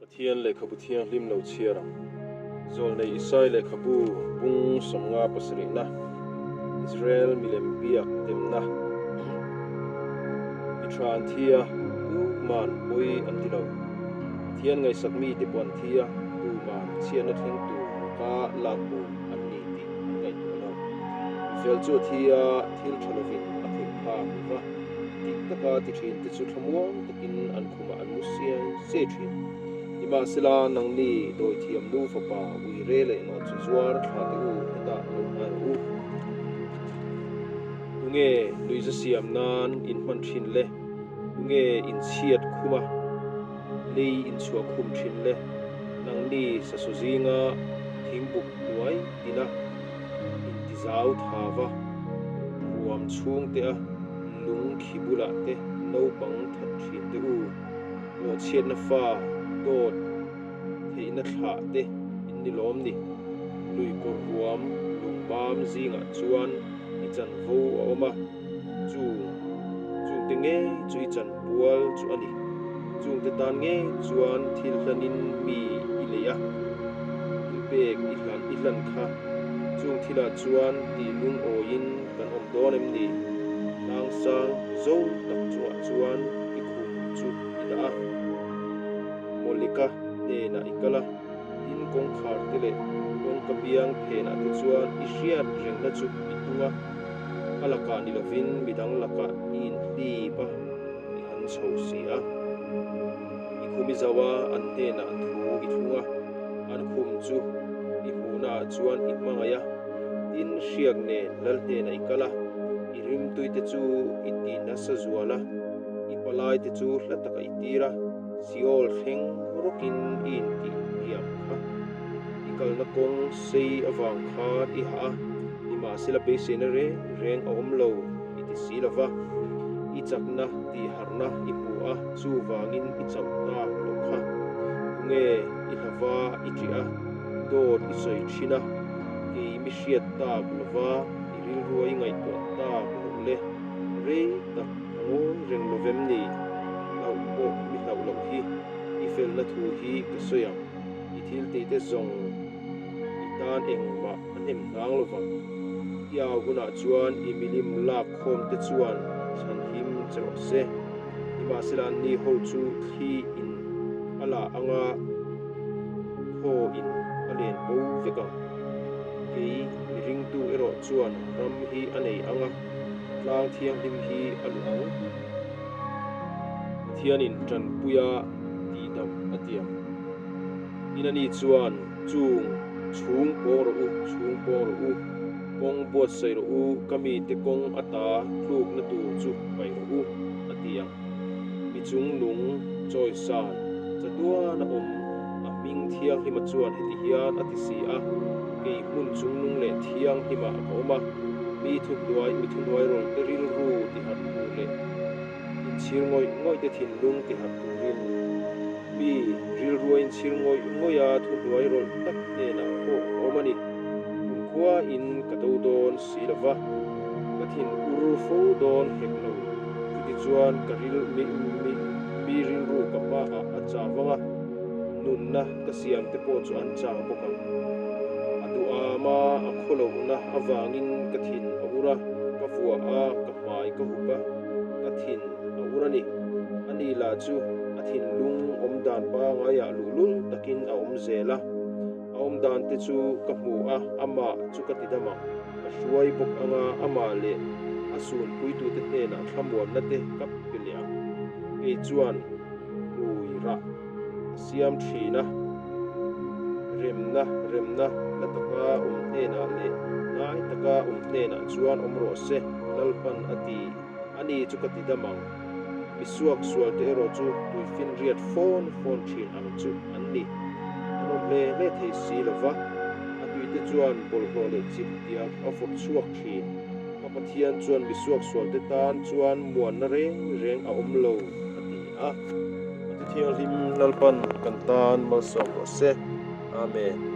Pathian lehkhabu thianghlim lo chhiar ang. Zawlnei Isai lehkhabu bung 50 pasarihna, Israel milem biak demna. Mi tha an thi a, tuman pawi an ti lo. Pathian ngaihsak mite pawh an thi a, tuman chhiatna thleng tur laka lak bo an ni tih an ngaihtuah lo. Mi fel chu a thi a, thil tha lovin a khawih phak lo va, dik taka ti thin te chu thlamuang takin an khumah an mu siai siai thin. Nimahsela, nangni dawithiam nu fapa uire leh nawh chu zuar thla teh u, hetah lo hnai rawh u. Tunge nuihza siam nan in hman thin le? Tunge in chhiat khum a, lei in chhuah khum thin le? Nangni sasaw zinga thingbuk hnuai tina intizau tha va, ruam chhungte a lung khi bulah te naupang that thin te u, hlawhchhiatna fa dawt theihna thlah te in ni lawm ni. Lui kawr ruam lungmam zingah chuan i chanvo a awm a, chung chungte ngei chu i chanpual chu a ni. Chungte tan ngei chuan thil hlanin mi i lei a, thil pek i hlan i hlan kha. Chung thilah chuan tih lungawiin kan awm dawn em ni? Tlangsang zo tak chungah chuan i khum chu i dah a, Mawlika hnenah i kal a, tin kawngkhar te leh kawngka biang phenah te chuan i hriat rengna chu i tung a, a lakah ni lovin midang lakah i inhlip a, i han chho si a. I khum i zauh a, an hnenah thu i thlung a, an khum chu i hmuhnaah chuan i hmangaih a, tin hriak nen lal hnenah i kal a, i rimtuite chu i ti nasa zual a, i palaite chu hla takah i tir a, Seol thleng rawkin i intih hniam kha. I kalna kawng sei avang khan i hah a, nimahsela beiseina reng reng a awm lo i ti si lo va. I chakna tih harhna i hmu a, chuvangin i chauh tak loh kha. Tunge i hlava i ṭih a, dawt i sawi ṭhin a, kei mi hriat tak lova i rilrua i ngaihtuah tak loh le, rei tak ka ngawi reng lo vem ni? Hlauh pawh mi hlauh loh hi i felna thu hi ka sawi ang, i thil tihte zawng i tan engmah a hnem hnang lo vang. I au hunah chuan i milim lak khawm te chuan chhanhim che rawh se. Nimahsela anni ho chu thli in a la anga thaw in a len bo vek ang. Kei mi ringtu erawh chuan ram hi a nei anga tlang thianghlim hi a luh ang. Pathianin tanpuia tihdam a tiam. Tin ani chuan chung chhung pawng rawh u, chhung pawng rawh u, kawng buatsaih rawh u, ka mite kawng ata tlukna tur chu paih rawh u, a ti ang. Mi chung nung chawisan chatuan a awm a hming thianghlima chuan heti hian a ti si a, Kei hmun chung nung leh thianghlima ka awm a, mi thuhnuai mi thuhnuai rawn te rilru tiharh tur leh inchhir ngawih ngawih te thinlung tiharh turin mi rilrua inchhir ngawih ngawih a thuhnuai rawlh tak hnenah pawh ka awm a ni. Kumkhua in ka do dawn si lo va, ka thin ur fo dawn hek lo. Chutichuan ka ril mi mi mi rilru ka hmaah a chah vang a, nunna ka siam te pawh chu an chang bawk ang. A duhama a khawlohna avangin ka thin a ur a, ka vuah a, ka hmai ka hup a, ka thin a ur a ni. Ani lah chu a thinlung awm dan pangaiah luhlul takin a awm zel a, a awm dan te chu ka hmu a, amah chu ka ti dam ang. Ka hruai bawk anga amah leh a sunpuitute hnenah thlamuanna te ka pe leh ang. Kei chuan hmui rah a siam thin a, remna remna hla taka awm hnenah leh ngai taka awm hnenah chuan awm rawh se, Lalpan a ti. Ani chu ka ti dam ang. Mi suak sual te erawh chu tuifinriat fawn fawn thin ang chu an ni. An awm hle hle thei si lo va, a tuite chuan bawlhhlawh leh chip tiak a vawrh chhuak thin. Ka Pathian chuan mi suak sual te tan chuan muanna reng reng a awm lo, a ti a. A Thianghlim Lalpan kan tan malsawm rawh se. Amen.